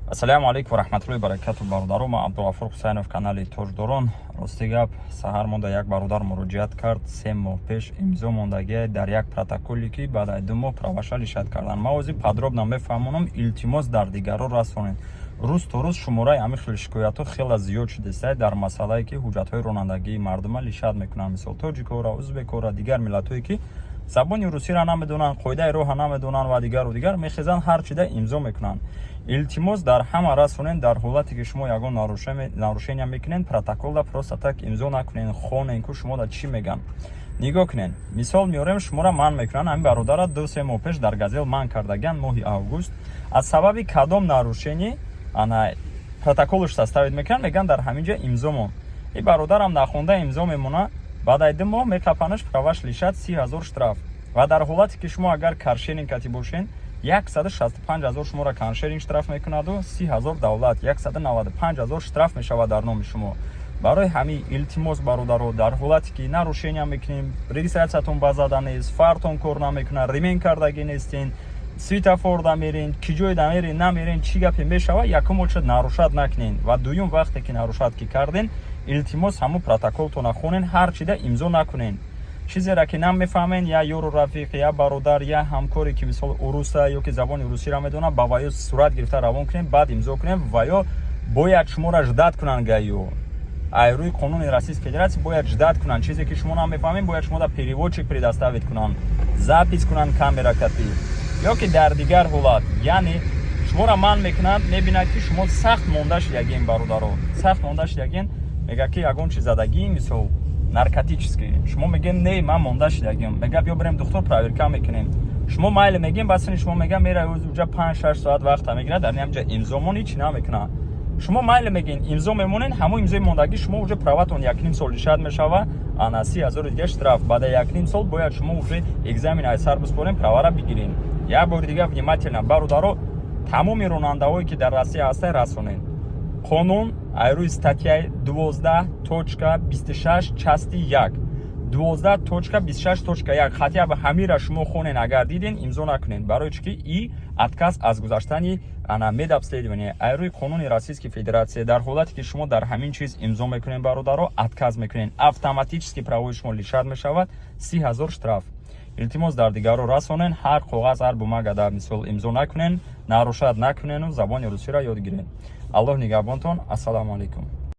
Ассалому алайкум ва раҳматуллоҳи баракату, бародаро. Ман Абдуғафур Ҳусайнов, канали Тоҷдорон. Рости гап, саҳар монда як бародар муроҷиат кард. 3 моҳ пеш имзо мондагия дар як протоколе, ки баъд аз 2 моҳ праваша лишать кардан. Ман ҳозир подробно мефаҳмонам. Илтимос, дар дигарро расонед. Рӯз то рӯз шумораи ҳамин хел шикоятҳо хеле зиёд шудааст дар масъалае, ки ҳуҷҷатҳои ронандагии мардума лишать мекунанд, мисол, тоҷикора, узбекора, дигар миллатҳое, ки забони русиро намедонанд, қоидаи роҳа намедонанд ва дигару дигар. Мехезанд, ҳар чида имзо мекунанд. Илтимос, дар ҳама расонед: дар ҳолате ки шумо ягон нарушения мекунед, протоколда просто так имзо накунед, хонен, ку шумо да чӣ меган. Нигоҳ кунед, мисол меорем: шуморо манъ мекунанд. Ҳамин бародара 2-3 моҳ пеш дар Газел манъ кардагиан, моҳи август. Аз сабаби кадом нарушение ана протоколш составить мекунанд, мегӯянд, дар ҳамин ҷо имзо мон. И бародарам нахонда имзо мемона. Баъд ай 2 моҳ мекапанаш, праваш лишать, 30 000 штраф. Ва дар ҳолате ки шумо агар каршеринг кати бошен, 165 000 шуморо каршеринг штраф мекунаду 30 000 давлат, 195 000 штраф мешавад дар номи шумо. Барои ҳамин, илтимос, бародаро, дар ҳолате ки нарушения мекунем, регистратсиятон ба зада нест, фартон кор намекунад, ремень кардагӣ нестен, светофорда мерен, ки ҷойда мерен, намерен, чӣ гапе мешавад, якум очад нарушать накунен ва дуюм, вақте ки нарушать ки карден, илтимос, ҳамун протоколтона хонен, ҳар чида имзо накунен. Чизеро ки намефаҳмен, я ёру рафиқ, я бародар, я ҳамкоре, ки мисол уруса ё ки забони русиро медонад, ба ваё сурат гирифта равон кунем, баъд имзо кунем. Ва ё бояд шуморо ждать кунанд гаё. Ай рӯи қонуни Российской Федерация бояд ждать кунанд. Чизе ки шумо намефаҳмед, бояд шумо да переводчик предоставить кунанд, запись кунанд камера кати ё ки дар дигар ҳолат. Яъне шуморо манъ мекунанд, мебинад, ки шумо сахт монда шудагин, бародаро, сахт монда шудагин. Мега, ки ягон чиз задагӣ, мисол, наркотический. Шумо мегӯед: «Не, ман монда шудагим». Мега: «Биё, бирем, духтур проверка мекунем». Шумо майли мегӯем, бас шумо мега, мера уҷа, 5-6 соат вақта мегирад. Дар ҳамҷа имзо монӣ, чӣ намекунад. Шумо майли мегӯен, имзо мемонен. Ҳамон имзои мондагӣ шумо уже праватон якним сол лишать мешава, ана 30 000 дига штраф. Баъда якним сол бояд шумо уже экзамен ай сар биспорен, правара бигирен. Як бори дига, внимательно, бародаро, тамоми ронандаҳое, ки дар Россия ҳастанд, расонед: қонун ай рӯи статьяи 12.26 части 1, 12.26.1, хотя бы ҳамира шумо хонен. Агар диден, имзо накунед. Барои чӣ ки и отказ аз гузаштани ана медобследование ай рӯи қонуни Российской Федерация, дар ҳолате ки шумо дар ҳамин чиз имзо мекунед, бародаро, отказ мекунед, автоматически правои шумо лишать мешавад, 30 000 штраф. Илтимос, дар дигарро расонен: ҳар коғаз, ҳар бумага дар мисол имзо накунен, нарушать накунену забони русиро ёд гирен. Аллоҳ нигаҳбонтон. Ассалому алайкум.